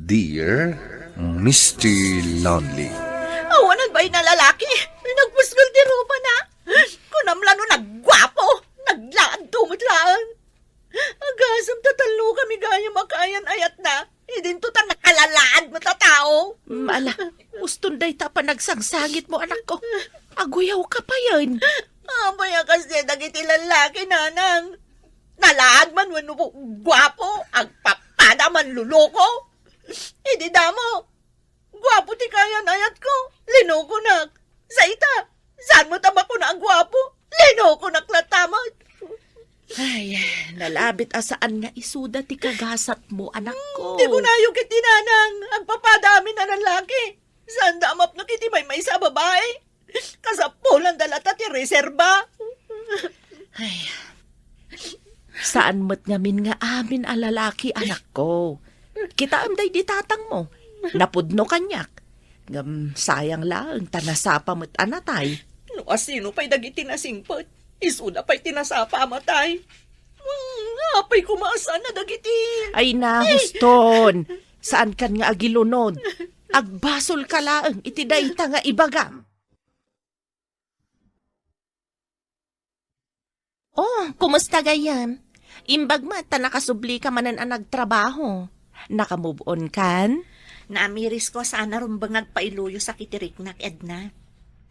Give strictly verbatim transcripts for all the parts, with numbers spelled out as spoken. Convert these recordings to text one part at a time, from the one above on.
Dear Mister Lonely. Awanan bay na lalaki? Nagpusgol ti rupana. Kunam la no nagguapo, naglaadto met laeng. Agasem ta tallo kami gayam a kaayan-ayatna. Idinto ta nakalalaad met a tao. Mm, ala, uston dayta a panagsangsangitmo, anakko. Aguyawka payen. Apay a kasdi dagiti lallaki, nanang? Nalaad man wenno guapo, agpapada, manloloko. Idi damo, guapo ti kaayan-ayatko, linokonak. Sa ita, saan met a makuna a guapo, linokonak latta met. Ay, nalabit a saan nga isuda ti kagasatmo, anakko. Ti kunayo ket ti nanang, agpapada amin a lallaki. Saanda a mapno iti maymaysa a babai. Kasapulanda latta ti reserba. Ay, saan met ngamin nga amin a lalaki, anakko. Kitaem daydi tatangmo. Napudno kaniak. Ngem sayang laeng ta nasapa met a natay. No asino pay dagiti nasingpet, isuda pay ti nasapa a matay. Hmm, apay koma a saan a dagiti... Ay, nahuston. Saankan nga agilunod. Agbasolka laeng iti dayta nga ibagam. Oh, kumusta gayam? Imbag met ta nakasublika manen a nagtrabaho. Naka-move on kan? Naamirisko a saan a rumbeng nga agpailuyo sakit ti riknak, Edna.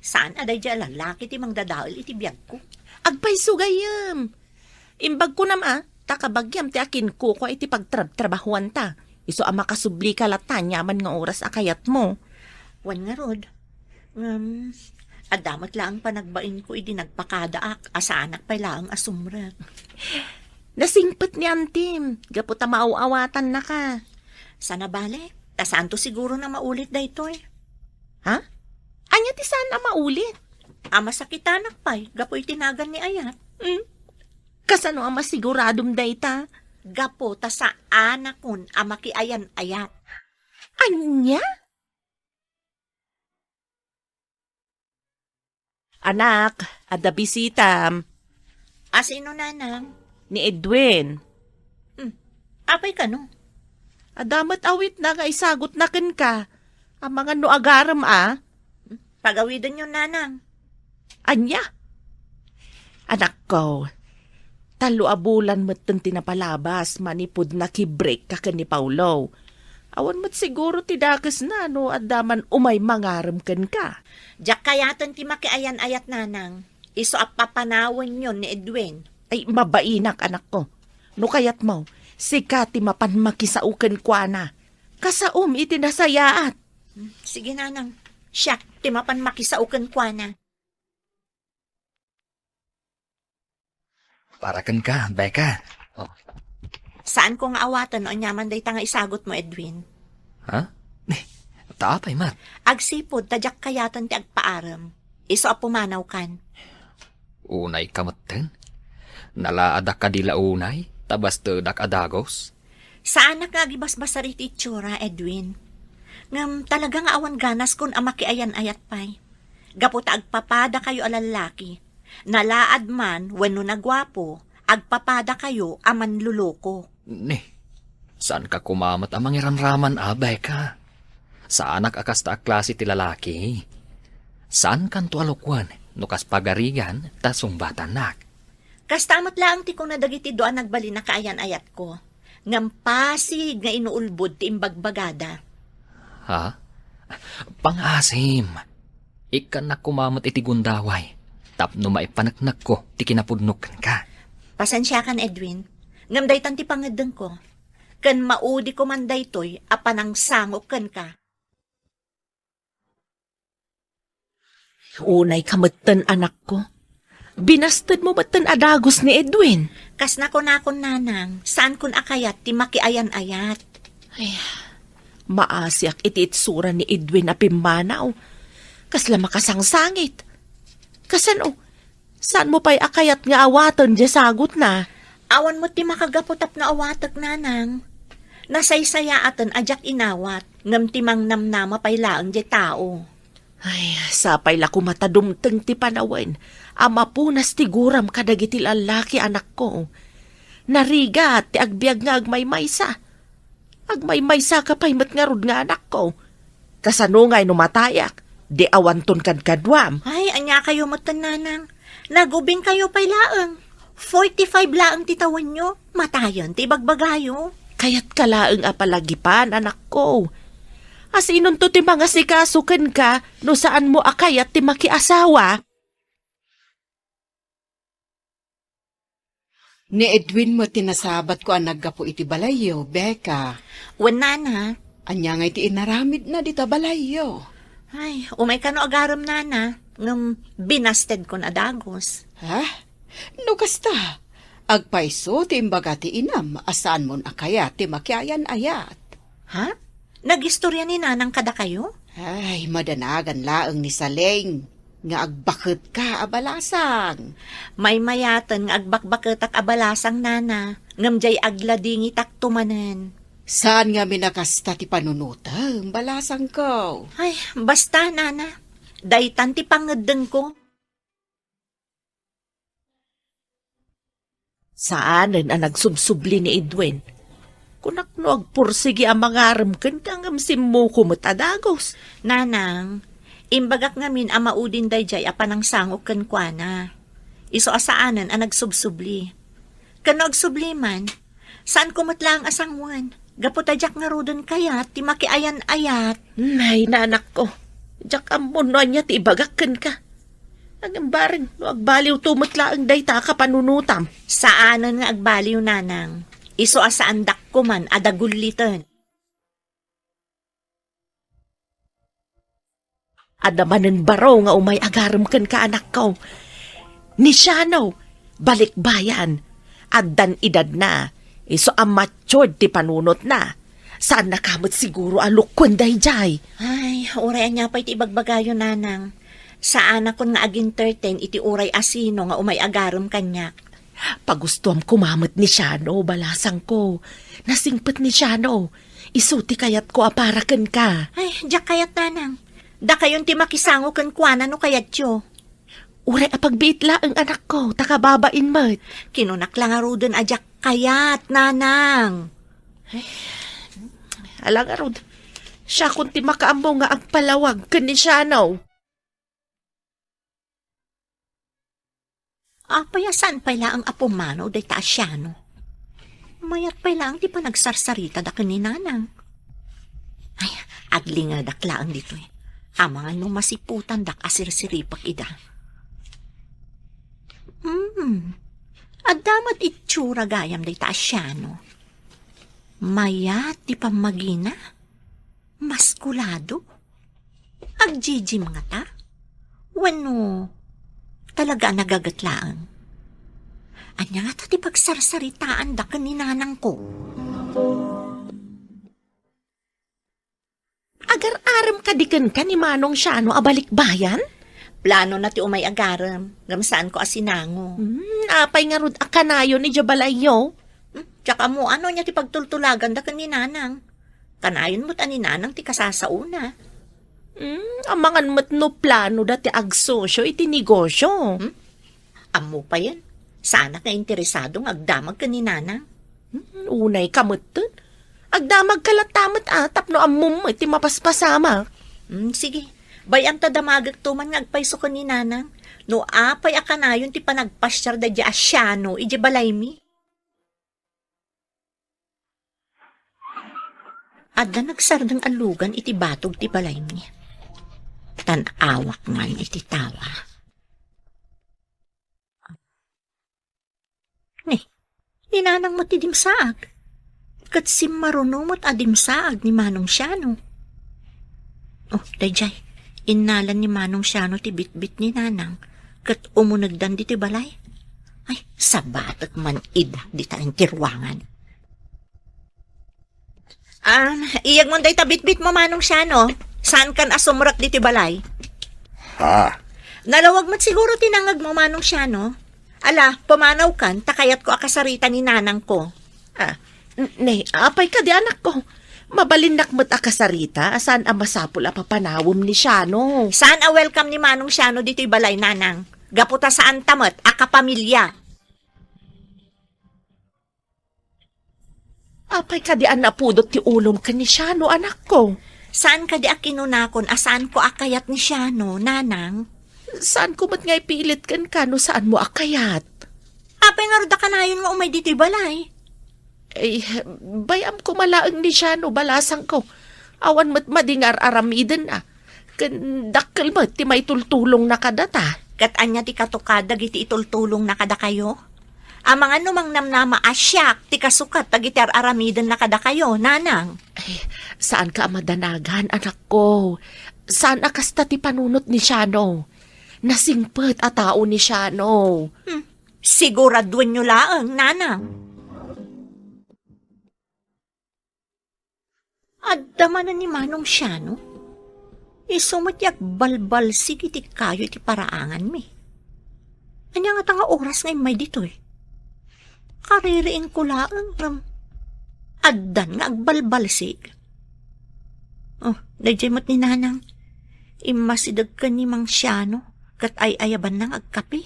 Saan a daydiay a lallaki ti mangdadael iti biagko. Agpayso gayam. Imbag kunam a, ta kabagiam ti akinkukua iti pagtrabtrabahuanta. Isu a makasublika latta aniaman nga oras a kayatmo. Wen ngarud, ngem, adda met laeng panagbainko idi nagpakadaak a saanak pay laeng a sumrek. Nasingpet ni antim, gapu ta maaw-awatannaka. Sana bale, ta saanto siguro a maulit daytoy. Ha? Ania ti saan a maulit? A masakitanak pay, gapu iti nagan ni Ayat. Hmm? Kasano a masiguradom dayta? Gapu ta saanakon a makiayan-ayat. Ania? Anak, adda bisitam. A sino, nanang? Ni Edwin. Hmm. Apay kano? Adda met awitna nga isagutna kenka. Amangan no agarem a. Pagawidenyo, nanang. Ania? Anakko, tallo a bulan metten ti napalabas manipud nakibrek ka ken ni Paulo. Awan met siguro ti dakesna no adda man umay mangarem kenka. Diak kayaten ti makiayan-ayat, nanang. Isu a papanawenyon ni Edwin. Ay, mabainak, anakko. No kayatmo, sika ti mapan makisao kenkuana. Kasaom iti nasayaat. Sige, nanang. Siak ti mapan makisao kenkuana. Para kenka, Becca. Oh. Saanko nga awaten no aniaman dayta nga isagutmo, Edwin. Ha? Eh, ta apay met? Agsipud ta diak kayaten ti agpaarem. Isu a pumanawkan. Unayka metten? Nalaadak kadi la unay, ta bastedak a dagus? Saanak nga agibasbasar iti itsura, Edwin. Ngem talaga nga awan ganaskon a makiayan-ayat pay. Gapu ta agpapadakayo a lallaki, nalaad man wenno naguapo, agpapadakayo a manloloko. Ni, saanka koma met a mangiramraman a, Becca? Saanak a kasta a klase ti lalaki. Saankanto a lukwen no kas pagarigan ta sungbatannak. Kasta met laeng ti kuna dagiti dua a nagbalin a kaayan-ayatko, ngem pasig nga inuulbod ti imbagbagada. Ha? Pangaasim. Ikkannak koma met iti gundaway tapno maipaneknekko ti kinapudnok kenka. Pasensiakan, Edwin, ngem daytan ti pangeddengko, ken maudiko man daytoy a panangsangok kenka. Unayka metten, anakko. Binastedmo metten a dagus ni Edwin. Kas nakunakon, nanang, saankon a kayat ti makiayan-ayat. Ay, maasiak iti itsura ni Edwin a pimmanaw. Kasla makasangsangit. Kasano? Saanmo pay a kayat nga awaten diay sagutna? Awan met ti makagapu tapno awatek, nanang. Nasaysayaaten a diak inawat, ngem ti mangnamnama pay laeng diay tao. Ay, sapay la koma ta dumteng ti panawen a mapunas ti guram kadagiti lallaki, anakko. Narigat ti agbiag nga agmaymaysa. Agmaymaysa ka pay met ngarud nga anakko. Kasano ngay no matayak, di awanton kadkaduam? Ay, ania kayo met, Nanang? Nagubing kayo pay laeng. Forty-five laeng ti tawenyo. Matayen ti ibagbagayo. Kayat ka laeng a palagipan, anakko. Asinonto ti mangasikaso kenka no saanmo a kayat ti makiasawa? Ni Edwin met ti nasabatko a naggapu iti balayyo, Becca. Wen, Nana. Ania ngay ti inaramidna dita balayyo? Ay, umay kano agarem, Nana, ngem binastedkon a dagus. Ha? No kasta, agpayso ti imbaga ti inam a saanmon a kayat ti makiayan-ayat. Ha? Nagistorya ni Nanang kadakayo? Ay, madanagan laeng ni Saleng nga agbaketka a balasang. Maymayaten nga agbakbaketak a balasang, Nana, ngem diay agladingitakto manen. Saan ngamin a kasta ti panunotem, balasangko? Ay, basta, Nana. Daytan ti pangeddengko. Saanen a nagsubsubli ni Edwin. Kunak no agpursigi a mangarem kenka ngem simmuko met a dagus. Nanang, imbagak ngamin a maudin daydiay a panangsango kenkuana. Isu a saanen a nagsubsubli. Ken no agsubli man, saanko met laeng a sangoen. Gapu ta diak ngaruden kayat ti makiayan-ayat. Nay, nanakko, diak ammo no ania ti ibagak kenka. Ngem bareng no agbaliwto met laeng dayta a kapanunotam. Saanen nga agbaliw, Nanang. Isu a saandak koman a dagulliten. Adda manen baro nga umay agarem kenka, anakko. Ni Shano, balikbayan. Addan edadna, isu a matured ti panunotna. Saannaka met siguro a lukuen daydiay. Ay, uray ania pay ti ibagbagayo, Nanang. Saanakon nga ag-entertain iti uray asino nga umay agarem kaniak. Pagustuam koma met ni Shano, balasangko. Nasingpet ni Shano. Isu ti kayatko a para kenka. Ay, diak kayat, Nanang. Dakayon ti makisango kenkuana no kayatyo. Uray a pagbiit laeng, anakko, ta kababain met. Kinunak la ngaruden a diak kayat, Nanang. Ay, ala ngarud. Siakon ti makaammo nga agpalawag ken ni Shano. Apay a saan pay laeng a pumanaw dayta a Shano? Mayat pay laeng ti panagsarsarita da ken ni Nanang. Ay, aglingedak laeng ditoy. Amangan no masiputandak a sirsiripek ida. Hmm. Adda met itsura gayam dayta a Shano. Mayat ti pammagina. Maskulado? Agjijim ngata? Wenno talaga a nagaget laeng? Ania ngata ti pagsarsaritaanda ken ni nanangko? Agar-arem kadi kenka ni Manong Shano a balikbayan? Planona ti umay agarem, ngem saanko a sinango. Hmm, apay ngarud a kanayon idiay balayyo? Hmm, diak ammo no ania ti pagtultulaganda ken ni Nanang. Kanayon met a ni Nanang ti kasasaona. Hmm, amangan met no planoda ti agsosio iti negosio. Hmm? Ammo payen, saanak nga interesado nga agdamag ken ni Nanang. Hmm, unay ka metten. Agdamagka latta met a tapno ammom met ti mapaspasamak. Hmm, sige. Bay-am ta damagekto man nga agpayso ken ni Nanang. No apay a kanayon ti panagpasiar daydiay a Shano idiay balaymi. Adda nagsardeng a lugan iti batog ti balaymi. Tan-awak man iti tawa. Ni, ni Nanang met ti dimsaag. Ket simmaruno met a dimsaag ni Manong Shano. Oh, daydiay, innalan ni Manong Shano ti bitbit ni Nanang ket umunegdan ditoy balay. Ay, sabatek man ida dita iti ruangan. Ah, iyegmon dayta bitbitmo, Manong Shano. Saankan a sumrek ditoy balay? Ha? Nalawag met siguro ti nangegmo, Manong Shano. Ala, pumanawkan, ta kayatko a kasarita ni nanangko. Ah, n-, ne, apay kadi, anakko? Mabalinnak met a kasarita, a saan a masapul a papanawem ni Shano. Saan a welcome ni Manong Shano ditoy balay, Nanang? Gapu ta saanta met a kapamilya. Apay kadi a napudot ti ulom ken ni Siano, anakko? Saan kadi a kinunakon a saanko a kayat ni Siano, nanang? Saanko met nga ipilit kenka no saanmo a kayat. Apay ngarud a kanayon nga umay ditoy balay? Ay, bay-amko malaeng ni Siano, balasangko. Awan met madi nga ar-aramidenna. Ken dakkel met ti maitultulongna kadata. Ket ania ti katukad dagiti itultulongna kadakayo? Amangan no mangnamnama a siak ti kasukat dagiti ar-aramidenna kadakayo, nanang. Ay, saanka a madanagan, anakko. Saan a kasta ti panunot ni Siano. Nasingpet a tao ni Siano. Hmm. Siguraduenyo laeng, nanang. Adda manen ni Manong Siano? Isu met ti agbalbalsig iti kayo iti paraanganmi. Ania ngata nga oras nga immay ditoy? Kaririingko laeng ngem addan nga agbalbalsig. Oh, daydiay met ni Nanang. Immasideg ken ni Mang Siano ket ay-ayabanna nga agkape.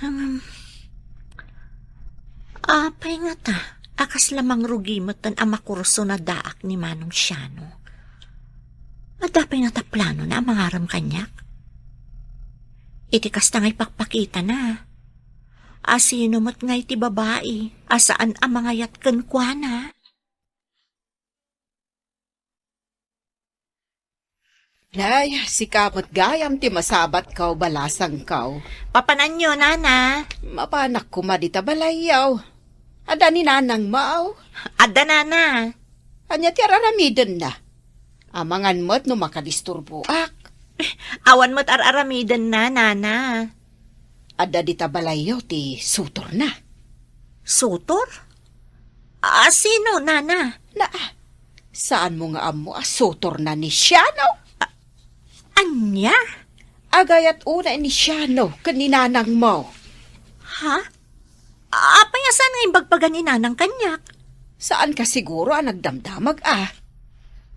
Hmm. Apay ngata a kasla mangrugi metten a makursonadak ni Manong Siano? Adda pay ngata planona a mangarem kaniak? Iti kasta nga ipakpakitana, asino met ngay ti babai a saan a mangayat kenkuana? Nay, sika met gayam ti masabatko, balasangko. Papananyo, Nana? Mapanak koma dita balayyo. Adda ni Nanangmo? Adda, Nana. Ania ti ar-aramidenna? Amangan met no makadisturboak. Awan met ar-aramidenna, Nana. Adda dita balayyo ti sutorna. Sutor? A, sino, Nana? Na, saanmo nga ammo a sutorna ni Siano? A, ania? Agayat unay ni Siano ken ni Nanangmo. Ha? Apay a saan nga imbagbaga ni Nanang kaniak? Saanka siguro a nagdamdamag a?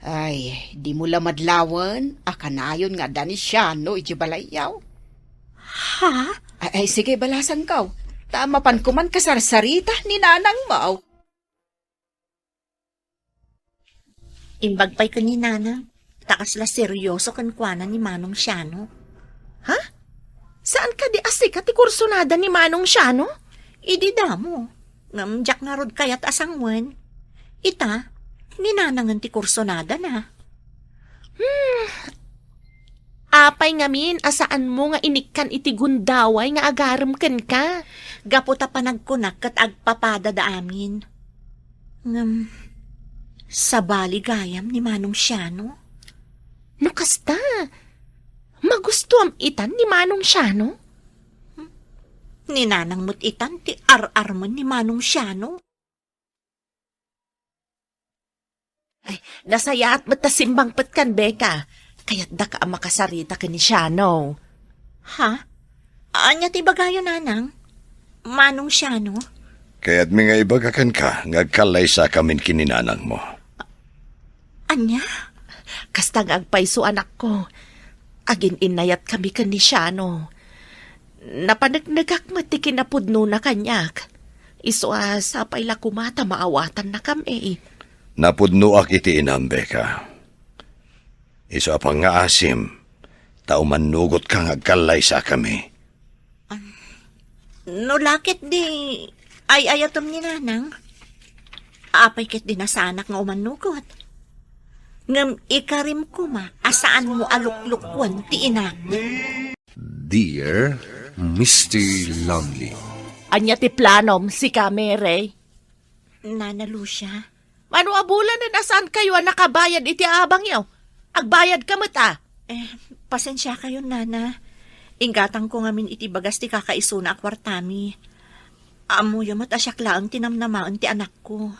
Ay, dimo la madlawen a kanayon nga adda ni Siano idiay balayyo. Ha? Ay, ay, sige, balasangko. Ta mapanko man kasarsarita ni Nanangmo. Imbag pay ken ni Nanang, ta kasla seryoso kenkuana ni Manong Siano. Ha? Saan kadi a sika ti kursonada ni Manong Siano? Idi damo, ngem diak ngarud kayat a sanguen. Ita, ni Nanangen ti kursonadana. Hmm. Apay ngamin a saanmo nga inikkan iti gundaway nga agarem kenka? Gapu ta panagkunak ket agpapadada amin. Ngem, sabali gayam ni Manong Siano? No kasta, magustuam itan ni Manong Siano? Ni Nanang met itan ti ar-armen ni Manong Siano. Ay, nasayaat met ta simmangpet kan Becca. Kayatdaka a makasarita ken ni Siano. Ha? Ania ti ibagayo, Nanang? Manong Siano? Kayatmi nga ibaga kenka nga agkallaysakamin ken ni Nanangmo. Ania? Kasta nga agpayso, anakko. Agin-innayatkami ken ni Siano. Napaneknekak met ti kinapudnona kaniak. Isu a sapay la koma ta maawatannakami. Napudnoak iti inam, Becca. Isu a pangngaasim, ta umannugotka nga agkallaysakami. No la ketdi ay-ayatem ni Nanang, apay ketdi nasaanak nga umannugot? Ngem ikarim koma a saanmo a luklukuen ti inak. Dear Mister Lonely. Ania ti planom, sika, Mary? Nana Lucia. Mano a bulanen a saankayo a nakabayad iti abangyo? Agbayadka met a. Eh, pasensiakayon, Nana. Inggatangko ngamin iti bagas ti kakaisuna a kuartami. Ammoyo met a siak laeng ti namnamaen ti anakko.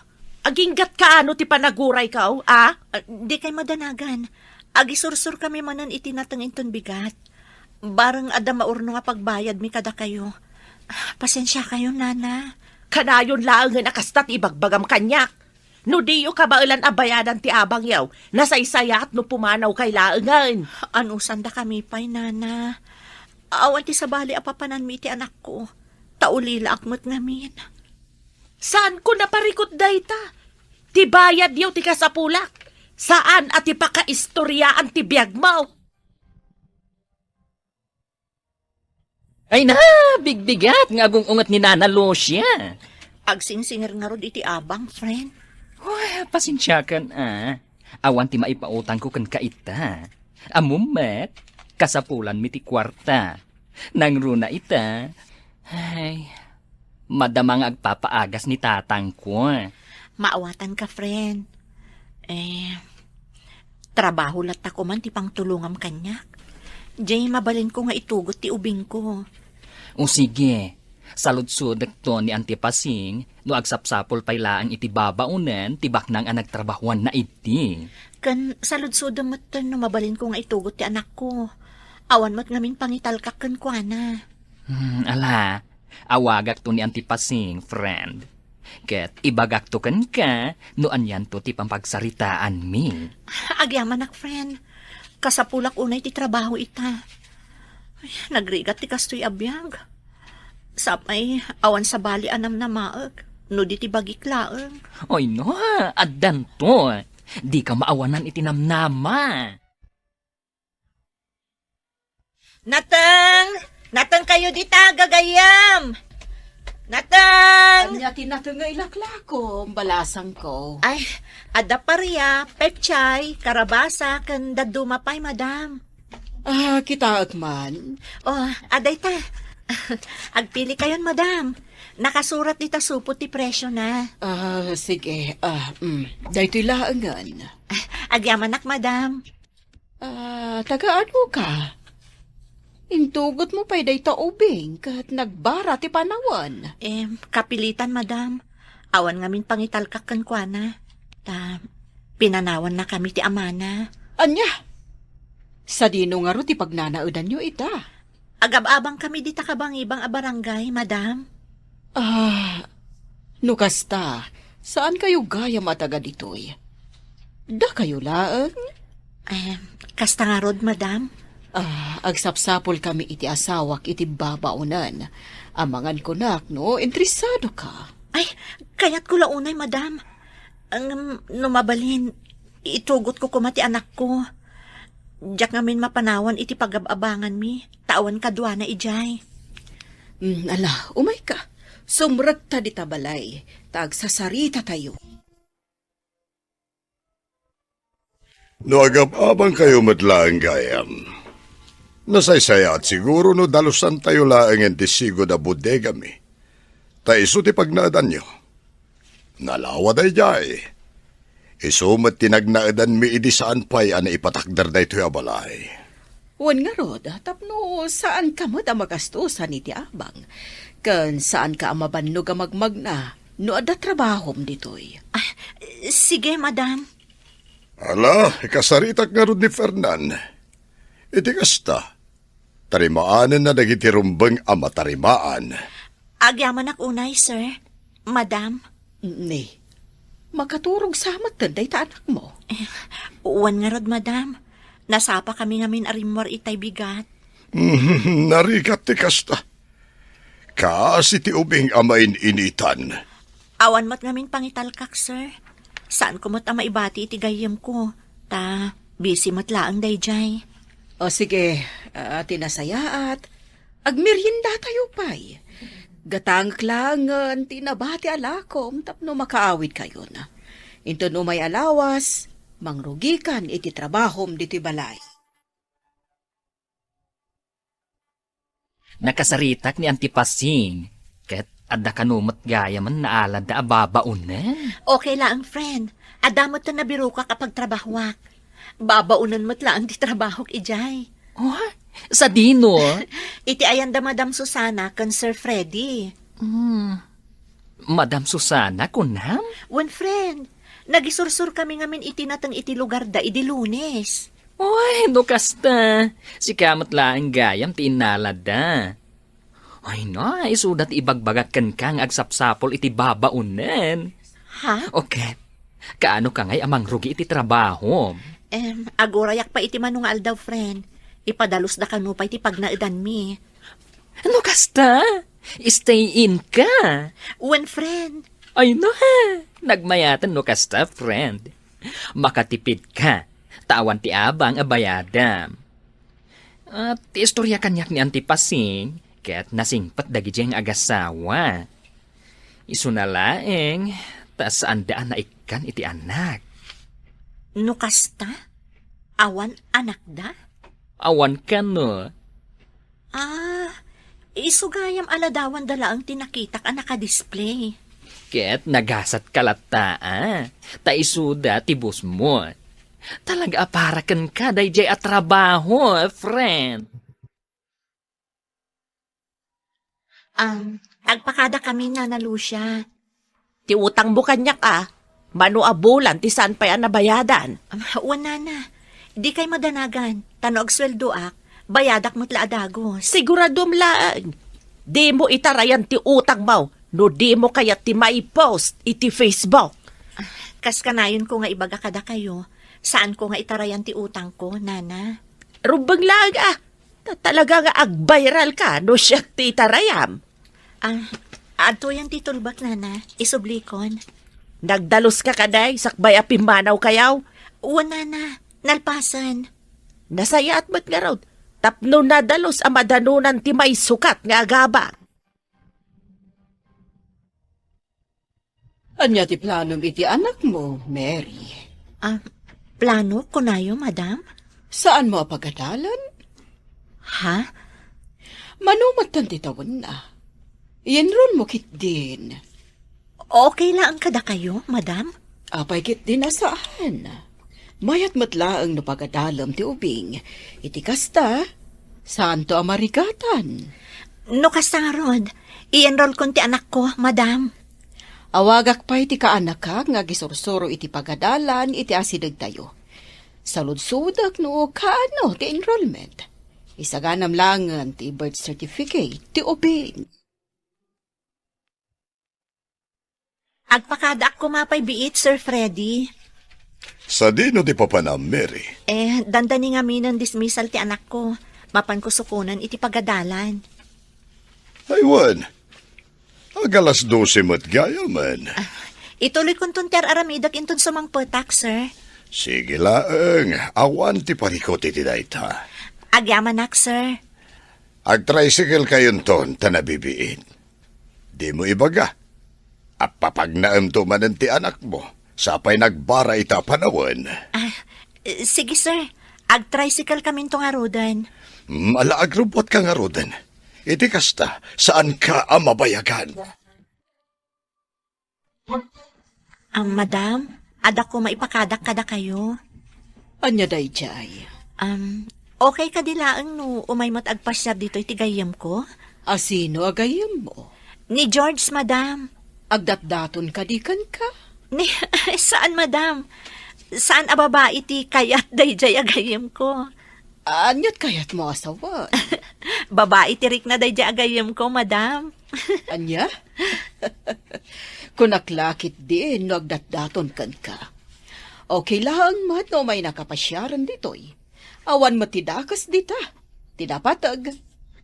Aginggatka ano ti panagurayko, a? Ah, dikay madanagan. Agisursurkami manen iti nateng inton bigat. Bareng adda maurnong a pagbayadmi kadakayo. Pasensiakayon, Nana. Kanayon laengen a kasta ti ibagbagam kaniak. No diyo kabaelan a bayadan ti abangyo, nasaysayaat no pumanawkay laengen. Anusandakami pay, Nana. Awan ti sabali a papananmi iti anakko, ta ulilaak met ngamin. Saanko naparikut dayta. Ti bayadyo ti kasapulak. Saan a ti pakaistoriaan ti biagmo. Ay na, bigbigat nga agung-unget ni Nana Lucia. Agsingsingir ngarud iti abang, friend. Uy, pasensiakan, a. Awan ti maipautangko kenka ita. Ammom met, kasapulanmi ti kuarta. Nangruna ita, ay, madama nga agpapaagas ni tatangko. Maawatanka, friend. Eh, trabaho latta koman ti pangtulongam kaniak. Jay, mabalinko nga itugot ti ubingko. O sige, saludsodekto ni Auntie Pasing no agsapsapul pay laeng iti babaonen ti baknang a nagtrabahuanna idi. Ken saludsodem metten no mabalinko nga itugot ti anakko. Awan met ngamin pangitalkak kenkuana. Hmm, ala, awagakto ni Auntie Pasing, friend. Ket ibagakto kenka no anianto ti pampagsaritaanmi. Agyamanak, friend. Kasapulak unay ti trabaho ita. Ay, nagrigat ti kastoy a biag. Sapay, awan sabali a namnamaek no di ti bagik laeng. Oy, no, addanto. Dika maawanan iti namnama. Nateng! Nateng kayo dita, gagayyem! Nateng! Ania ti nateng nga ilaklakom, balasangko? Ay, adda paria, pechay, karabasa, ken dadduma pay, madam. Ah, kitaek man. Oh, adda ita. Agpili kayon, madam. Nakasurat dita supot ti presyo na. Ah, sige. Ah, mm. Daytoy laengen. Agyamanak, madam. Ah, taga-ano ka? Intugot mo pay dayta ubing ket nagbara ti panawen. Em, kapilitan, madam. Awan ngamin pangitalkak kenkuana. Ta, pinanawannakami ti amana. Ania? Sadino ngarud ti pagnanaedanyo ita? Agab-abangkami dita kabangibang a barangay, madam. Ah, no kasta, saan kayo gayam a taga ditoy? Dakayo laeng? Eh, kasta ngarud, madam. Ah, agsapsapul kami iti asawak iti babaonen. Amangan kunak no interesado ka. Ay, kayatko la unay, madam. Ngem no mabalin, itugotko koma ti anakko. Diak ngamin mapanawan iti pagab-abanganmi, ta awan kaduana idiay. Mm, ala, umayka. Sumrekta dita balay, ta agsasaritatayo. No agab-abangkayo met laeng gayam, nasaysayaat siguro no dalusantayo laengen ti sigud a bodegami, ta isu ti pagnaedanyo. Nalawa daydiay. Isu met ti nagnaedanmi idi saan pay a naipatakder daytoy a balay. Wen ngarud, tapno saanka met a magastosan iti abang, ken saanka a mabannog a magmagna no adda trabahom ditoy. Ah, sige, madam. Ala, ikasaritak ngarud ni Fernan. Iti kasta, tarimaanenna dagiti rumbeng a matarimaan. Agyamanak unay, sir. Madam. Ni, makaturog sa metten dayta anakmo. Eh, wen ngarud, madam. Nasapa kami ngamin a rimmuar itay bigat. Narigat ti kasta. Kaasi ti ubing a main-initan. Awan met ngamin pangitalkak, sir. Saanko met a maibati iti gayyemko, ta busy met laeng daydiay. O sige, ah, ti nasayaat, agmeriendatayo pay. Gatangek laengen ti nabati a lakom tapno makaawidkayon. Inton umay a lawas, mangrugikan iti trabahom ditoy balay. Nakasaritak ni Auntie Pasing, ket adda kano met gayamen naaladda a babaonen. Okay laeng, friend. Adda met ti nabirokak a pagtrabahoak. Babaonen met laeng ti trabahok idiay. Oh, sadino? Iti ayan da Madam Susana ken Sir Freddy. Hmm. Madam Susana, kunam? Wen, friend. Nagisursor kami ngamin iti nateng iti lugarda idi Lunes. Uy, no kasta, sika met laeng gayam ti innaladda. Ay na, isuda ti ibagbagak kenka nga agsapsapul iti babaonen. Ha? O ket, kaano ka ngay a mangrugi iti trabahom? Em, agurayak pay iti mano nga aldaw, friend. Ipadalus da kano pay ti pagnaedanmi. No kasta, stay in ka. Wen, friend. Ay no, ha? Nagmayaten no kasta, friend. Makatipid ka, ta awan ti abang a bayadam. At ti istorya kaniak ni Auntie Pasing, ket nasingpet dagiti nga agasawa. Isuna laeng, ta saanda a naikkan iti anak. No kasta, awan anakda? Awan kano. Ah, isu gayam a ladawanda laeng ti nakitak a nakadisplay. Ket nagasat ka latta, ah. Ta isuda ti boss mo. Talaga a para kenka daydiay a trabaho, friend. Um, agpakada kami, Nana Lucia. Ti utangmo kaniak, a. Mano a bulan ti saan pay a nabayadan? Um, wen, Nana. Dikay madanagan, ta no agsueldoak, bayadak met la a dagos. Siguradom laeng. Dimo itarayan ti utangmo no dimo kayat ti maipost iti Facebook. Ah, kas kanayonko nga ibaga kadakayo, saanko nga itarayan ti utangko, Nana. Rumbeng laeng, a. Ta talaga nga agviral ka no siak ti itarayam. Ah, adtoyan ti tulbak, Nana. Isublikon. Nagdaluska kadi, sakbay a pimmanawkayo? Wen, Nana. Nalpasen. Nasayaat met ngarud, tapno nadalus a madanonan ti maisukat nga agabang. Ania ti planom iti anakmo, Mary? Ah, plano, kunayo, madam? Saanmo a pagadalan? Ha? Mano metten ti tawenna? I-enrollmo ketdin. Okay laeng kadakayo, madam? Apay ketdin a saan? Mayat met laeng no pagadalem ti ubing. Iti kasta, saanto a marigatan. No kasta ngarud, i-enrollkon ti anakko, madam. Awagak pay ti kaanakak nga agisursuro iti pagadalan iti asidegtayo. Saludsodek no kaano ti enrollment. Isaganam laengen ti birth certificate ti ubing. Agpakadaak koma pay biit, Sir Freddy. Sadino ti papanam, Mary? Eh, dandani ngaminen dismissal ti anakko. Mapanko sukonen iti pagadalan. Ay, wen. Ag-alas dose met gayamen. Ah, ituloykonton ti ar-aramidek inton sumangpetak, sir. Sige laeng, awan ti parikut iti dayta. Agyamanak, sir. Agtricycle kayonton ta nabibiit. Dimo ibaga, appapagnaemto manen ti anakmo, sapay nagbara ita a panawen. Ah, sige, sir. Agtricycle kaminto ngaruden. Hmm, ala, agrubbuatka ngaruden. Iti kasta, saanka a mabayagan. Ah, madam, adda koma ipakadak kadakayo. Ania daydiay? Um, okay kadi laeng no umay met agpasiar ditoy ti gayyemko? A sino a gayyemmo? Ni George, madam. Agdatdaton kadi kenka? Ni, saan, madam. Saan a babai ti kayat daydiay a gayyemko. Aniat kayatmo a sawen? Babai ti rikna daydiay a gayyemko, madam. Ania? Kunak la ketdin no agdatdaton kenka. Okay laeng met no umaynaka pasiaren ditoy. Awan met ti dakes dita. Ti napateg,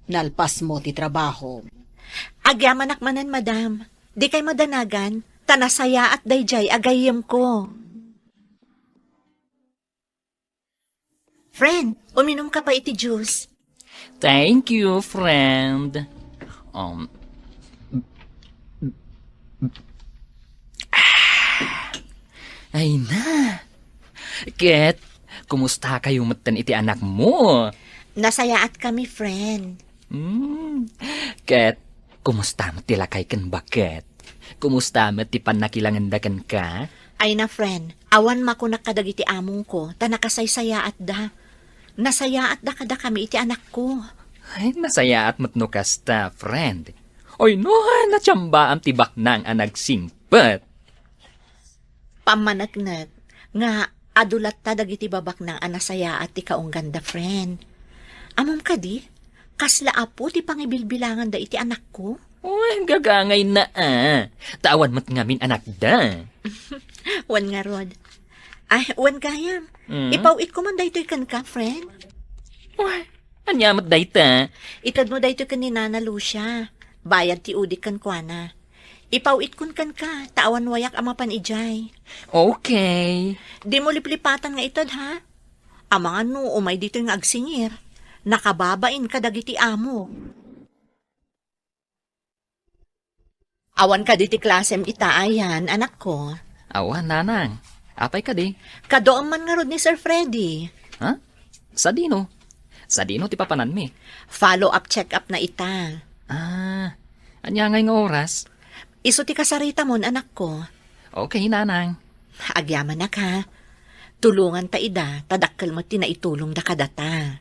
nalpasmo ti trabahom. Agyamanak manen, madam. Dikay madanagan, ta nasayaat daydiay a gayyemko. Friend, uminumka pay iti juice. Thank you, friend. Um, ay na. Ket, kumustakayo metten iti anakmo? Nasayaatkami, friend. Hmm. Ket, kumusta met ti lakay ken baket? Kumusta met ti pannakilangenda kenka? Ay na, friend, awan makunak kadagiti amongko, ta nakasaysayaatda. Nasayaatda kadakami iti anakko. Ay, nasayaat met no kasta, friend. Ay no, natsamba ti baknang a nagsingpet. Pammaneknek nga adu latta dagiti babaknang a nasayaat ti kaungganda, friend. Ammom kadi, kasla apo ti pangibilbilanganda iti anakko? Uy, gagangayna a. Ta awan met ngamin anakda. Wen ngarud. Ay, wen gayam. Mm. Ipaw-itko man daytoy kenka, friend. Uy, ania met dayta? Itedmo daytoy ken ni Nana Lucia. Bayad ti udik kenkuana. Ipaw-itkon kenka, ta awan wayak a mapan idiay. Okay. Dimo liplipatan nga ited, ha? Amangan no umay ditoy nga agsingir, nakababain kadagiti amo. Awan kadi ti klasem ita, Ayan, anakko? Awan, nanang. Apay kadi? Kaduam man ngarud ni Sir Freddy. Ha? Sadino? Sadino ti papananmi? Follow-up check-up na ita. Ah, ania ngay nga oras? Isu ti kasaritamon, anakko. Okay, nanang. Agyamanak, ha. Tulonganta ida, ta dakkel met ti naitulongda kadata.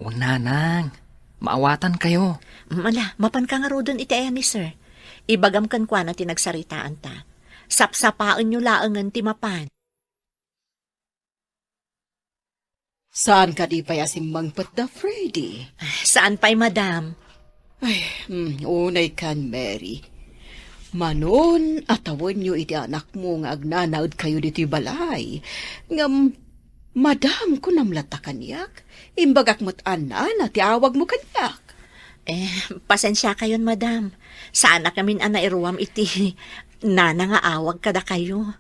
O, nanang, maawatankayo. Mm, ala, mapanka ngaruden iti ayan ni sir. Ibagam kenkuana ti nagsaritaanta. Sapsapaenyo laengen ti mapan. Saan kadi pay a simmangpetda, Freddy? Saan pay, madam? Ay, hmm, unay kan, Mary. Manon a tawenyo iti anakmo nga agnanaedkayo ditoy balay. Ngem, madam, kunam latta kaniak. Imbagak met a nana ti awagmo kaniak. Eh, pasensiakayon, madam. Saanak ngamin a nairuam iti nana nga awag kadakayo.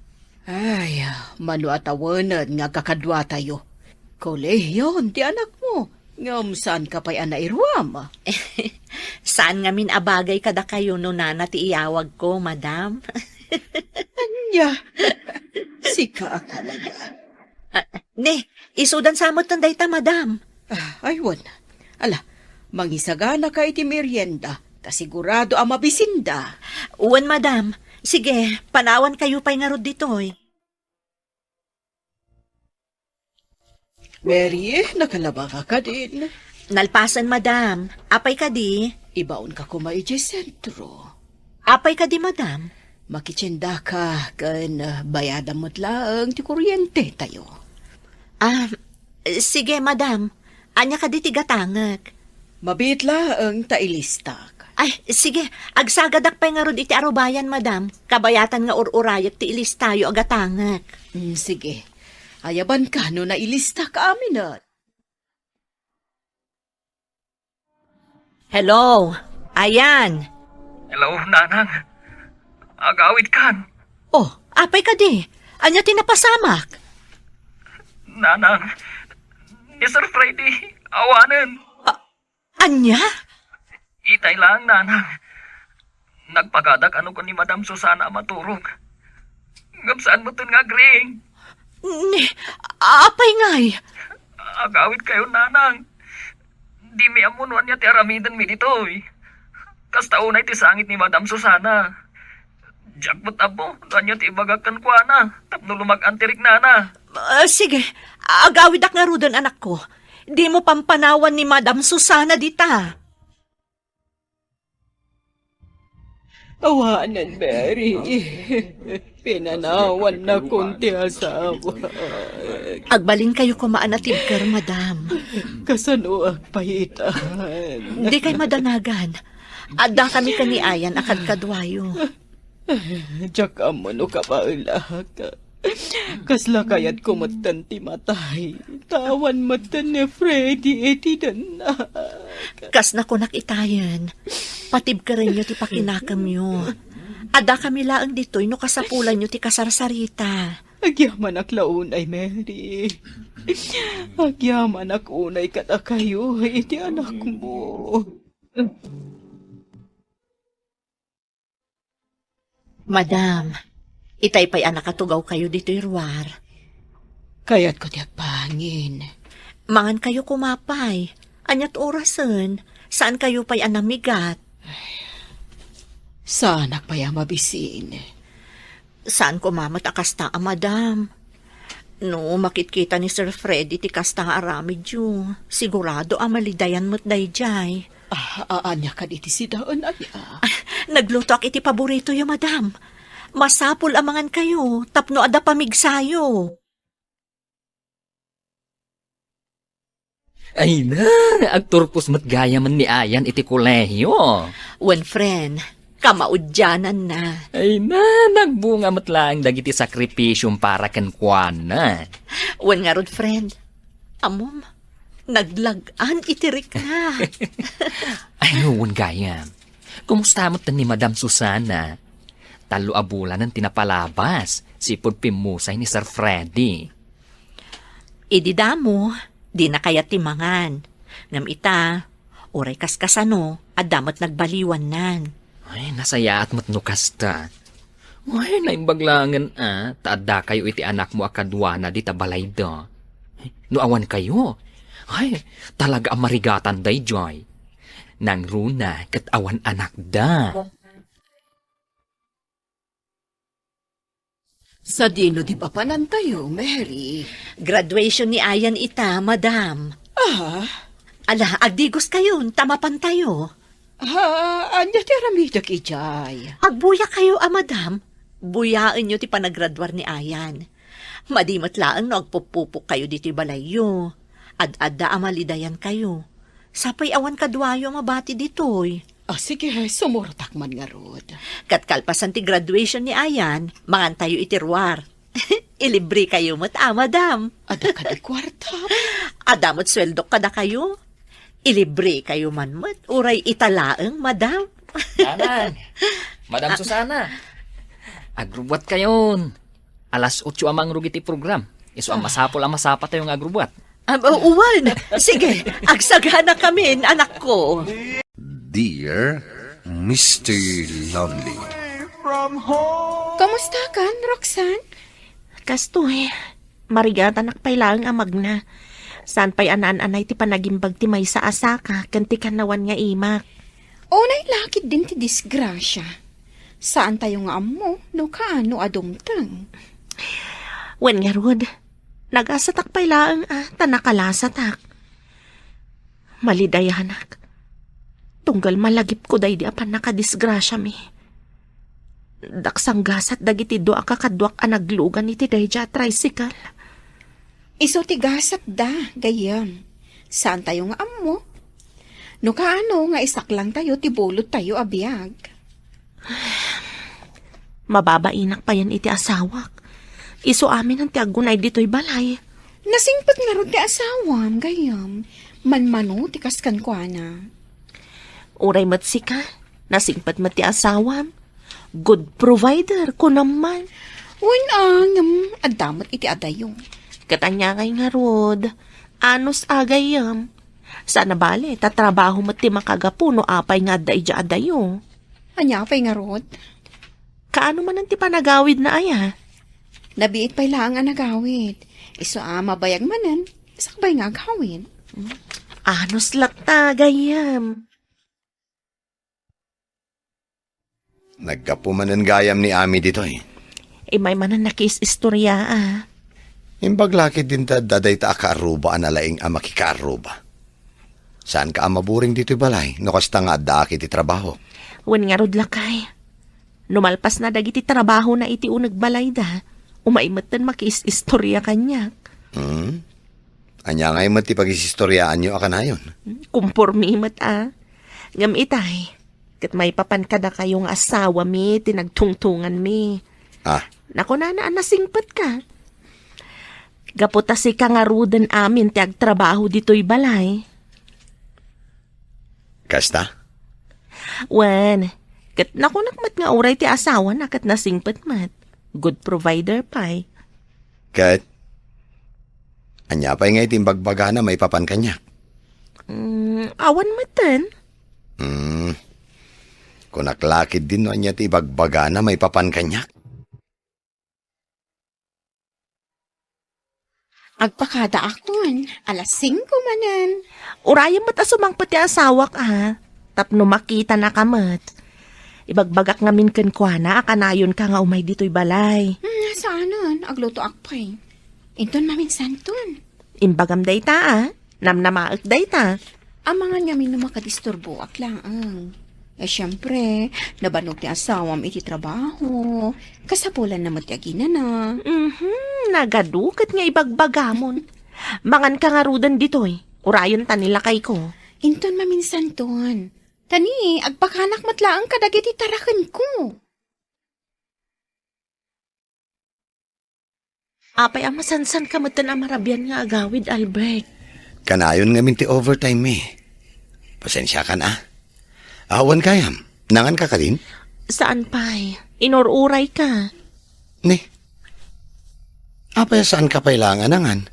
Ay, mano a tawened nga agkakaduatayo. Kolehion ti anakmo, ngem saanka pay a nairuam? Saan ngamin a bagay kadakayo no nana ti iyawagko, madam. Ania? Sika a talaga. Ah, ne, isudan sa metten dayta, madam. Ah, ay, wen. Ala, mangisaganaka iti merienda, ta sigurado a mabisinda. Wen, madam. Sige, panawankayo pay ngarud ditoy. Mary, nakalabaka kadin? Nalpasen, madam. Apay kadi? Ibaonka koma idiay sentro. Apay kadi, madam? Makitiendaka ken, ah, bayadam met laeng ti kuryentetayo. Ah, sige, madam. Ania kadi ti gatangek? Mabiit laeng ta ilistak. Ay, sige. Agsagadak pay ngarud iti arubayan, madam. Kabayatan nga ur-urayek ti ilistayo a gatangek. Mm, sige. Ayabanka no nailistak amin. Hello, Ayan. Hello, Nanang. Agawidkan. Oh, apay kadi? Ania ti napasamak? Nanang, ni Sir Freddy, awanen. A-, ania? Itay lang, Nanang. Nagpagadak a no kun ni Madam Susana a maturog. Ngem saan metten nga agriing. Ni, apay ngay? Agawidkayo, Nanang. Dimi ammo no ania ti aramidenmi ditoy. Kasta unay ti sangit ni Madam Susana. Diak met ammo no ania ti ibagak kenkuana tapno lumag-an ti riknana. Ah, sige, agawidak ngaruden, anakko. Dimo pampanawan ni Madam Susana dita. Awanen, Mary. Pinanawannakon ti asawa. Agbalinkayo koma a natibker, madam. Kasano agpayitan? Dikay madanagan. Addakami ken ni Ayan a kadkaduayo. Diak ammo no kabaelak. Kasla kayatko metten ti matay. Ta awan metten ni Freddy iti dennak. Kas nakunak itayen, patibkerenyo ti pakinakemyo. Addakami laeng ditoy no kasapulanyo ti kasarsarita. Agyamanak la unay, Mary. Agyamanak unay kadakayo iti anakmo. Madam, itay pay a nakatugawkayo ditoy ruar. Kayatko ti agpahangin. Mangankayo koma pay. Ania't orasen? Saankayo pay a namigat? Saanak pay a mabisin. Saan koma met a kasta a madam. No makitkita ni Sir Freddy ti kasta nga aramidyo, sigurado a malidayan met daydiay. Ah, a-, ania kadi ti sidaen, aya? Ah, naglutoak iti paboritoyo, madam. Masapul a mangankayo tapno adda pamigsayo. Ay na, agturpos met gayamen ni Ayan iti kolehio. Wen, friend, kamaudiananna. Ay na, nagbunga met laeng dagiti sakripisiom para kenkuana. Wen ngarud, friend, ammom, naglag-an iti rikna. Ay, wen gayam. Kumusta met ni Madam Susana? Tallo a bulanen ti napalabas, sipud pimmusay ni Sir Freddy. Idi damo, dina kayat ti mangan. Ngem ita, uray kaskasano, adda met nagbaliwannan. Ay, nasayaat met no kasta. Ay, naimbag laengen a, ta addakayo iti anakmo a kaduana dita balayda. No awan kayo, ay, talaga a marigatan daydiay. Nangruna ket awan anakda. Sadino ti papanantayo, Mary? Graduation ni Ayan ita, madam. Ah? Ala, agdigoskayon, ta mapantayo. Ah, ania ti aramidek idiay? Agbuya kayo a madam. Buyaenyo ti panagraduar ni Ayan. Madi met laeng no agpupupok kayo ditoy balayyo. Ad-adda a malidayan kayo. Sapay awan kaduayo a mabati ditoy. Ah, sige, sumurotak man ngarud. Ket kalpasan ti graduation ni Ayan, mangantayo iti ruar. Ilibre kayo met, a, madam. Adda kadi kuarta? Adda met sueldok kadakayo. Ilibre kayo man met, uray ita laeng, madam. Nanang, Madam Susana, agrubbuat kayon. Alas otso a mangrugit ti program. Isu a masapul a masapatayo nga agrubbuat. Ah, wen. Sige, agsagana kamin, anakko. Dear Mister Lonely. Kamusta kan, Roxanne? Kastoy, marigatanak pay laeng a magna. Saan pay a naan-anay ti panagimbag ti maysa a saka ken ti kannawan nga imak. Unay la ketdin ti disgrasya. Saantayo nga ammo no kaano a dumteng. Wen ngarud, nagasatak pay laeng a ta nakalasatak. Malidayanak. Tunggal malagipko daydi a pannakadisgrasiami. Daksang gasat dagiti dua a kakaduak a naglugan iti daydiay a tricycle. Isu ti gasatda, gayyem. Saantayo nga ammo. No kaano nga isaklangtayo ti bulottayo a biag. Mababainak payen iti asawak. Isu aminen ti aggunay ditoy balay. Nasingpet ngarud ti asawam, gayyem. Manmano ti kas kenkuana. Uray met sika, nasingpet met ti asawam. Good provider, kunam man. Wen a, ngem adda met iti adayo. Ket ania ngay ngarud? Anus a, gayyem. Saan a bale, ta trabaho met ti makagapu no apay nga adda idiay adayo. Ania pay ngarud? Kaano manen ti panagawidna aya? Nabiit pay laeng a nagawid. Isu a mabayag manen, sakbay nga agawid. Anus latta, gayyem. Naggapu manen gayam ni Ami ditoy. Immay manen nakiis-istorya a. Imbag la ketdin ta adda dayta a kaarruba a nalaing a makikaarruba. Saanka a maburing ditoy balay no kasta nga addaak iti trabaho. Wen ngarud, lakay. No malpasna dagiti trabahona iti uneg balayda, umay metten makiis-istorya kaniak. Hmm? Ania ngay met ti pagis-istoryaanyo a kanayon? Kumpormi met a. Ngem itay, ket maipapan kadakayo nga asawami ti nagtungtunganmi. Ah. Nakunana a nasingpetka. Gapu ta sika ngaruden amin ti agtrabaho ditoy balay. Kasta? Wen, ket nakunak met nga uray ti asawana ket nasingpet met. Good provider pay. Ket, ania pay nga iti imbagbagana maipapan kaniak? Mm, awan metten. Mm. Kunak la ketdin no ania ti ibagbagana maipapan kaniak. Agpakadaakon, alas singko manen. Urayem met a sumangpet ti asawak a, tapno makitanaka met. Ibagbagak ngamin kenkuana a kanayonka nga umay ditoy balay. Hmm, saanen, aglutoak pay. Inton maminsanton. Imbagam dayta a. Namnamaek dayta. Amangan ngamin no makadisturboak laeng. Eh, siempre, nabannog ti asawam iti trabaho. Kasapulanna met ti aginana. Mhm, nagadu ket nga ibagbagamon. Manganka ngaruden ditoy. Urayon ta ni lakayko. Inton maminsanton. Ta ni, agpakanak met laeng kadagiti tarakenko. Apay a masansanka metten a marabian nga agawid, Albert? Kanayon ngamin ti overtime mi. Pasensiakan a. Awan gayam, nanganka kadin? Saan pay? Inur-urayka. Ni, apay a saanka pay laeng a nangan?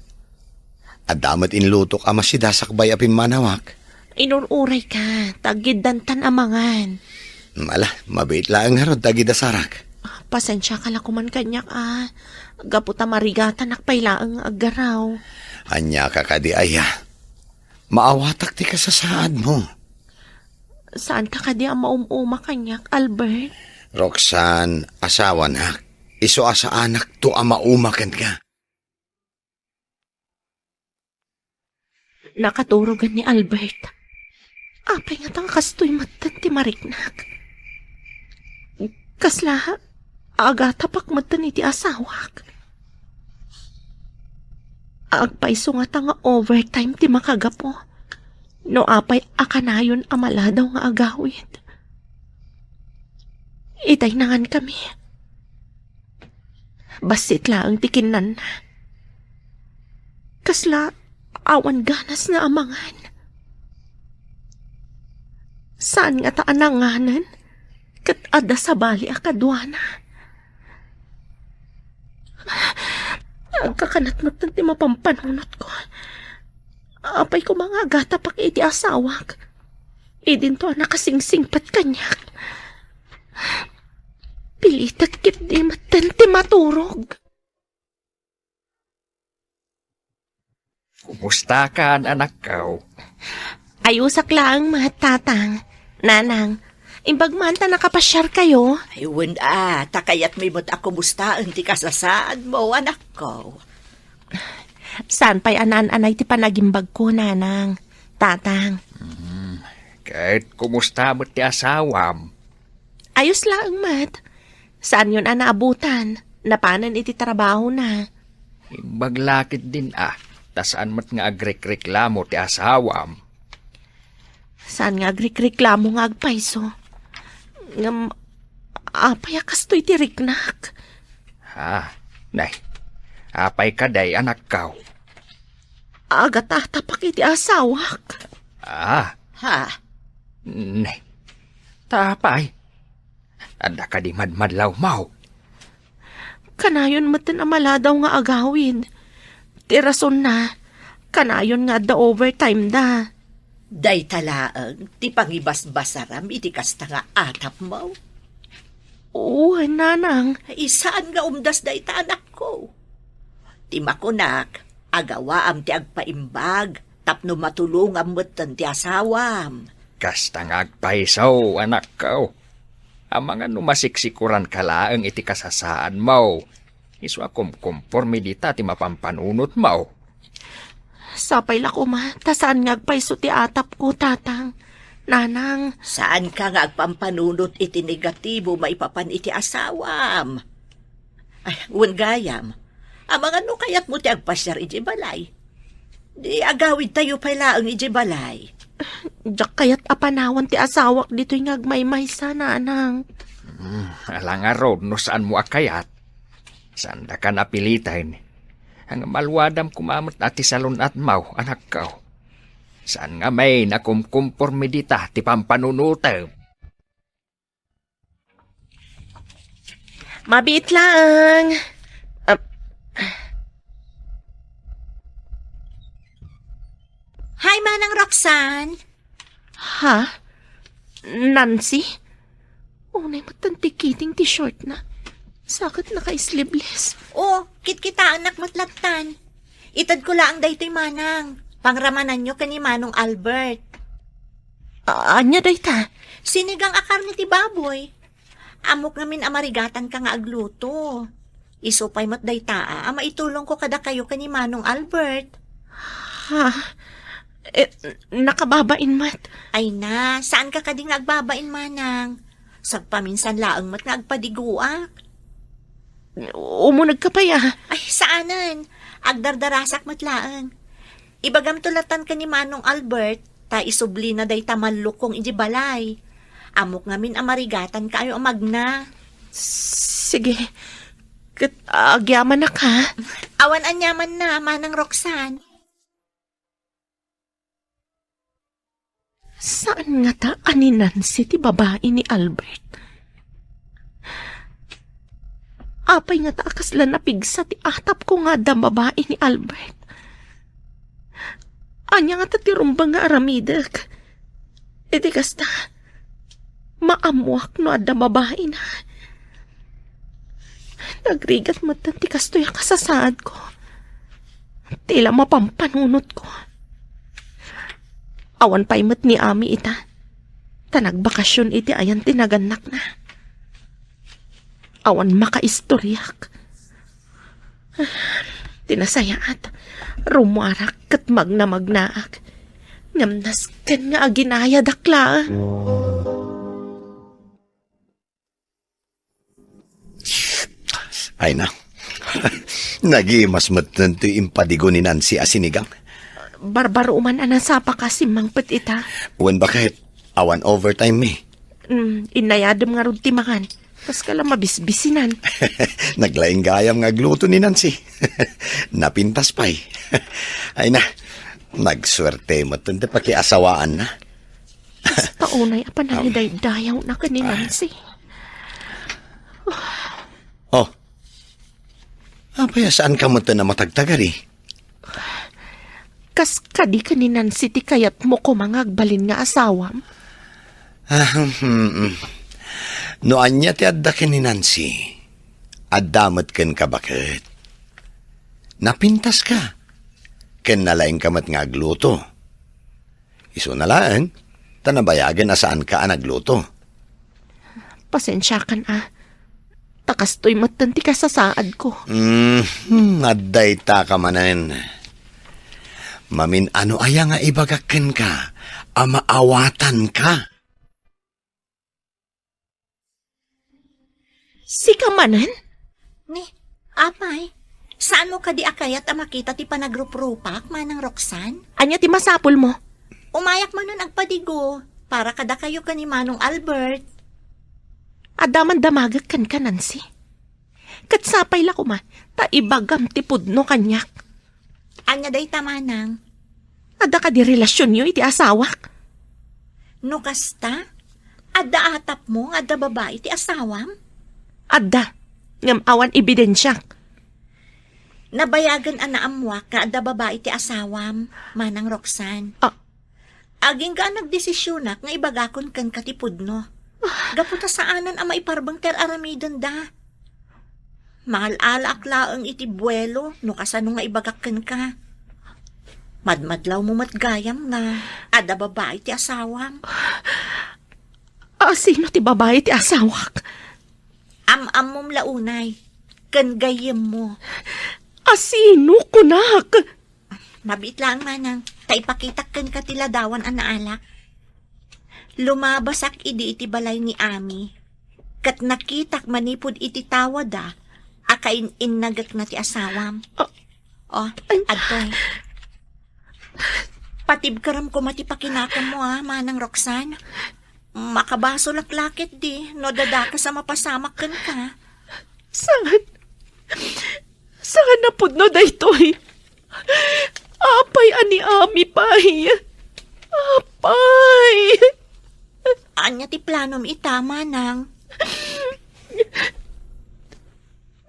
Adda met inlutok a masida sakbay a pimmanawak. Inur-urayka, ta aggiddantan a mangan. Ala, mabiit laeng ngarud dagiti asarak. Pasensiaka la koman kaniak a, gapu ta marigatanak pay laeng nga aggaraw. Aniaka kadi aya? Maawatak ti kasasaadmo. Saanka kadi a maum-uma kaniak, Albert? Roxanne, asawanak. Isu a saanakto a mauma kenka. Nakaturogen ni Albert. Apay ngata nga kastoy metten ti mariknak? Kasla agatapak metten iti asawak? Agpayso ngata nga overtime ti makagapu? No apay a kanayon a maladaw nga agawid? Itay nangankami. Bassit laeng ti kinnanna. Kasla awan ganas nga amangan. Saan ngata a nanganen ket adda sabali a kaduana. Agkakanat metten ti mapampanunotko. Apay koma nga agatapak iti asawak? Idinto a nakasingsingpet kaniak. Pilitek ketdi metten ti maturog. Kumustakan, anakko? Ayusak laeng met, Tatang. Nanang, imbag man ta nakapasiarkayo? Ay, wen a, ta kayatmi met a kumustaen ti kasasaadmo, anakko. Saan pay a naan-anay ti panagimbagko, Nanang, Tatang? Hmm, ket kumusta met ti asawam? Ayos laeng met. Saanyon a naabutan. Napanen iti trabahona. Imbag la ketdin a, ta saan met nga agrekreklamo ti asawam. Saan nga agrekreklamo nga agpayso? Ngem, apay a kastoy ti riknak? Ha? Nay, apay kadi, anakko? Agatatak iti asawak. Ah. Ha? Nay, ta apay? Adda kadi madmadlawmo? Kanayon metten a maladaw nga agawid. Ti rasonna, kanayon nga adda overtime da. Dayta laeng ti pangibasbasaram iti kasta nga atapmo? Wen, Nanang. Ay, saan nga umdas dayta, anakko? Ti makunak, agawaam ti agpaimbag tapno matulongam metten ti asawam. Kasta nga agpayso, anakko. Amangan no masiksikuranka laeng iti kasasaadmo. Isu a kumkumporme dita ti mapampanunotmo. Sapay la koma, ta saan nga agpayso ti atapko, Tatang, Nanang. Saanka nga agpampanunot iti negatibo maipapan iti asawam. Ay, wen gayam, amangan no kayatmo ti agpasiar idiay balay. Di agawidtayo pay laeng idiay balay. Diak kayat a panawan ti asawak ditoy nga agmaymaysa, Nanang. Hmm, ala ngarud no saanmo a kayat. Saandakan a piliten. Ngem aluadam koma met a ti salun-atmo, anakko. Saan ngamin a kumkumporme dita ti pampanunotem. Mabiit laeng. Ah. Hi, Manang Roxanne. Ha? Nancy? Unay met ti kiting ti short na. Saket naka-sleeveless. Oh, kitkitaennak met lattan. Itedko laeng daytoy, Manang. Pangramananyo ken ni Manong Albert. A-, ania dayta? Sinigang a karne ti baboy. Ammok ngamin a marigatanka nga agluto. Isu pay met dayta a, a maitulongko kadakayo ken ni Manong Albert. Ha? Eh, nakababain met. Ay na, saanka kadi nga agbabain, Manang? Sagpaminsan laeng met nga agpadiguak. Umunegka pay, a. Ay, saanen. Agdardarasak met laeng. Ibagamto lattan ken ni Manong Albert, ta isublina dayta mallukong idiay balay. Ammok ngamin a marigatankayo a magna. Sige. Ket agyamanak, ha? Awan aniamanna, Manang Roxanne. Saan ngata a ni Nancy ti babai ni Albert? Apay ngata a kasla napigsa ti atapko nga adda babai ni Albert? Ania ngata ti rumbeng nga aramidek? Iti kasta, maammoak no adda babaina. Nagrigat metten ti kastoy a kasasaadko. Ti la mapampanunotko. Awan pay met ni Ami ita. Ta nagbakasyon iti ayan ti nagannakna. Awan makaistoriak. Ti nasayaat, rummuarak ket magnamagnaak. Ngem nasken nga aginayadak laeng. Ay na. Nagimas metten ti impadigo ni Nancy a sinigang. Barbaro man a nasapaka simmangpet ita. Wen baket, awan overtime mi. Mm, inayadem ngarud ti mangan. Kas ka la mabisbisinan. Naglaing gayam nga agluto ni Nancy. Napintas pay. Ay na, nagsuerte metten ti pakiasawaanna. Kasta unay a panangidaydayawna ken ni Nancy. Oh. Apay a saan ka metten a matagtagari? Kas kadi ken ni Nancy ti kayatmo koma nga agbalin nga asawam? Ah, hmm. No ania ti adda ken ni Nancy, adda met kenka baket. Napintas ka, ken nalaing ka met nga agluto. Isuna laeng, ta nabayagen a saan ka a nagluto. Pasensiakan a. Ta kastoy metten ti kasasaadko. Mhm, adda ita ka manen. Mamin-ano aya nga ibagak kenka a maawatanka? Sika manen? Ni, apay, saanmo kadi a kayat a makita ti panagruprupak, Manang Roxanne? Ania ti masapulmo? Umayak manen agpadigo para kadakayo ken ni Manong Albert. Adda man damagek kenka, Nancy. Ket sapay la koma ta ibagam ti pudno kaniak. Ania dayta, Manang? Adda kadi relasionyo iti asawak? No kasta, adda atapmo nga adda babai ti asawam? Adda, ngem awan ebidensiak. Nabayagen a naammoak nga adda babai ti asawam, Manang Roxanne. Ah. Agingga a nagdesisionak nga ibagakon kenka ti pudno. Gapu ta saanen a maiparbeng ti ar-aramidenda. Mangal-alaak laeng iti buelo no kasano nga ibagak kenka. Madmadlawmo met gayam nga adda babai ti asawam. A, sino ti babai ti asawak? Am-ammom la unay, ken gayyemmo. A, sino, kunak? Mabiit laeng, Manang, ta ipakitak kenka ti ladawan a naalak. Lumabasak idi iti balay ni Ami, ket nakitak manipud iti tawada a kain-innagekna ti asawam. Ah. Oh, ay. Adtoy. Patibkerem koma ti pakinakammo, a, Manang Roxanne. Makabasolak la ketdi no adda dakes a mapasamak kenka. Saan? Saan a pudno daytoy? Apay a ni Ami pay? Apay! Ania ti planom ita, Manang?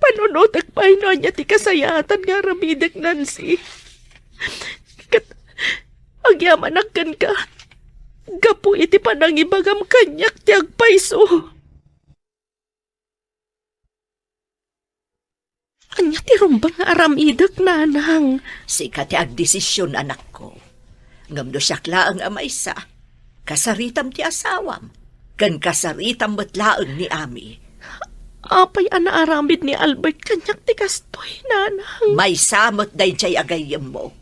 Panunotek pay no ania ti kasayaatan nga aramidek, Nancy. Ket agyamanak kenka gapu iti panangibagam kaniak ti agpayso. Ania ti rumbeng nga aramidek, nanang? Sika ti agdesision, anakko. Ngem no siak laeng a maysa, kasaritam ti asawam, ken kasaritam met laeng ni Ami. Apay a naaramid ni Albert kaniak ti kastoy, nanang? Maysa met daydiay a gayyemmo.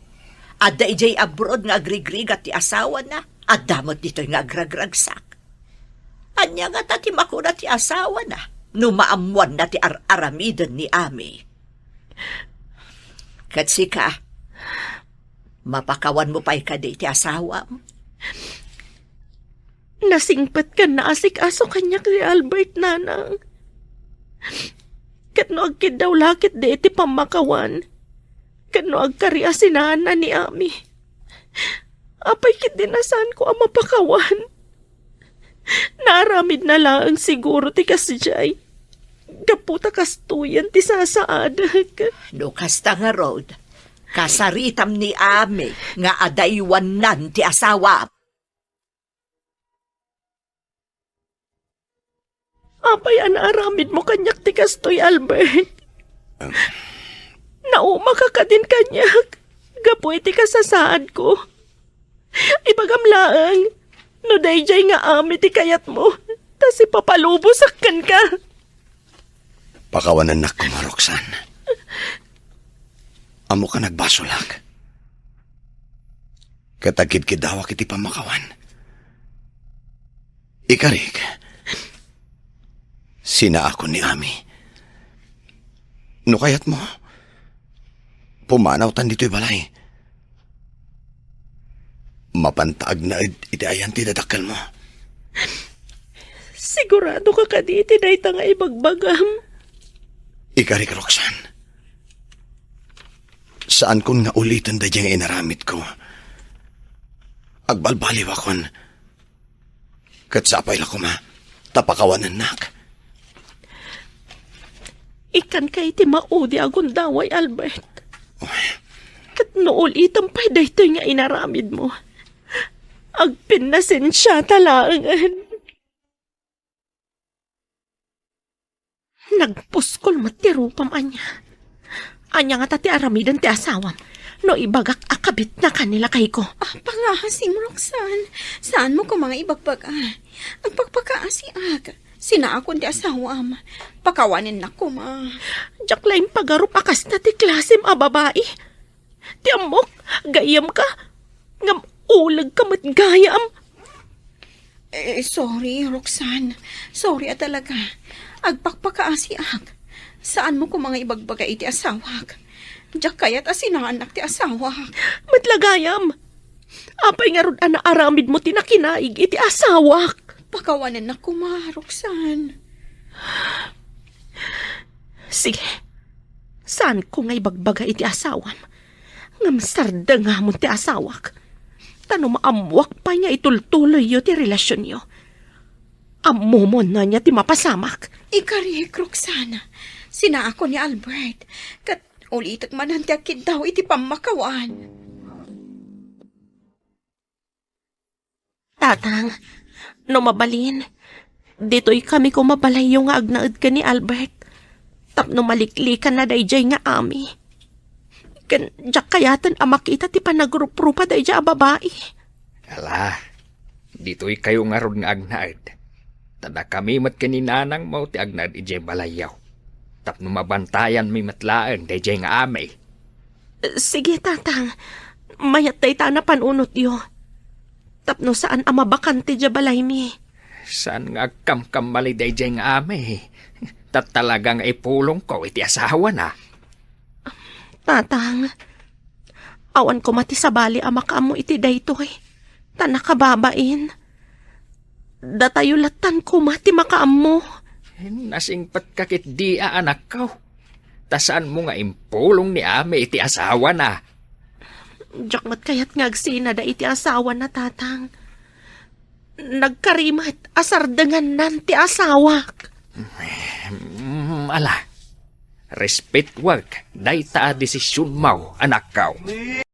Adda idiay abroad nga agrigrigat ti asawana, adda met ditoy nga agragragsak. Ania ngata ti makuna ti asawana no maammoanna ti ar-aramiden ni Ami? Ket sika, mapakawanmo pay kadi ti asawam? Nasingpet ken naasikaso kaniak ni Albert, nanang. Ket no agkiddaw la ketdi iti pammakawan, ken no agkari a sinaanna ni Ami, apay ketdi a saanko a mapakawan? Naaramidna laeng siguro ti kasdiay. Gapu ta kastoyen ti sasaadek. No kasta ngarud, kasaritam ni Ami nga adaywannan ti asawam. Apay a naaramidmo kaniak ti kastoy, Albert? Ah. Naumaka kadin kaniak gapu iti kasasaadko. Ibagam laeng, no daydiay nga Ami ti kayatmo, ta sipapalubosak kenka. Pakawanennak koma, Roxanne. Ammok a nagbasolak. Ket agkidkiddawak iti pammakawan. Ikarik, sinaakon ni Ami. No kayatmo, pumanawtan ditoy balay. Mapanta agnaed iti ayan ti dadakkelmo. Siguradoka kadi iti dayta nga ibagbagam? Ikarik, Roxanne. Saankon nga uliten daydiay nga inaramidko. Agbalbaliwakon. Ket sapay la koma, ta pakawanennak. Ikkanka iti maudi a gundaway, Albert. Oy. Ket no ulitem pay daytoy nga inaramidmo, agpinnasensiata laengen. Nagpuskol met ti rupam, ania. Ania ngata ti aramiden ti asawam no ibagak a kabitna ken ni lakayko? Ah, pangasim, Roxanne. Saanmo koma nga ibagbaga. Agpakpakaasiak. Sinaakon ti asawam. Pakawanennak koma. Diak la impagarup a kasta ti klasem a babai. Ti ammok, gayyemka, ngem ulegka met gayam. Eh, sorry, Roxanne. Sorry a talaga. Agpakpakaasiak. Saanmo koma nga ibagbaga iti asawak. Diak kayat a sinaannak ti asawak. Met la gayam. Apay ngarud a naaramidmo ti nakinaig iti asawak? Pakawanennak koma, Roxanne. Sige. Saanko nga ibagbaga iti asawam. Ngem sardengamon ti asawak. Ta no maammoak pay nga itultuloyyo ti relasionyo, ammomon no ania ti mapasamak. Ikarik, Roxanne. Sinaakon ni Albert. Ket ulitek manen ti agkiddaw iti pammakawan. Tatang, no mabalin, ditoy kami koma balayyo nga agnaed ken ni Albert. Tapno maliklikanna daydiay nga Ami. Ken diak kayaten a makita ti panagruprupa daydiay a babai. Ala, ditoy kayo ngarud nga agnaed. Ta dakami met ken ni nanangmo ti agnaed idiay balayyo. Tapno mabantayanmi met laeng daydiay nga Ami. Sige, Tatang. Mayat dayta a napanunotyo. Tapno saan a mabakante diay balaymi. Saan nga agkamkamali daydiay nga Ami? Ta talaga nga ipulongko iti asawana. Tatang, awan koma ti sabali a makaammo iti daytoy. Ta nakababain. Datayo lattan koma ti makaammo. Nasingpetka ketdi a anakko. Ta saanmo nga impulong ni Ami iti asawana? Diak met kayat nga agsinada iti asawana, Tatang. Nagkarimet a sardengannan ti asawak. Mm, ala. Respetuek dayta a desisionmo, anakko.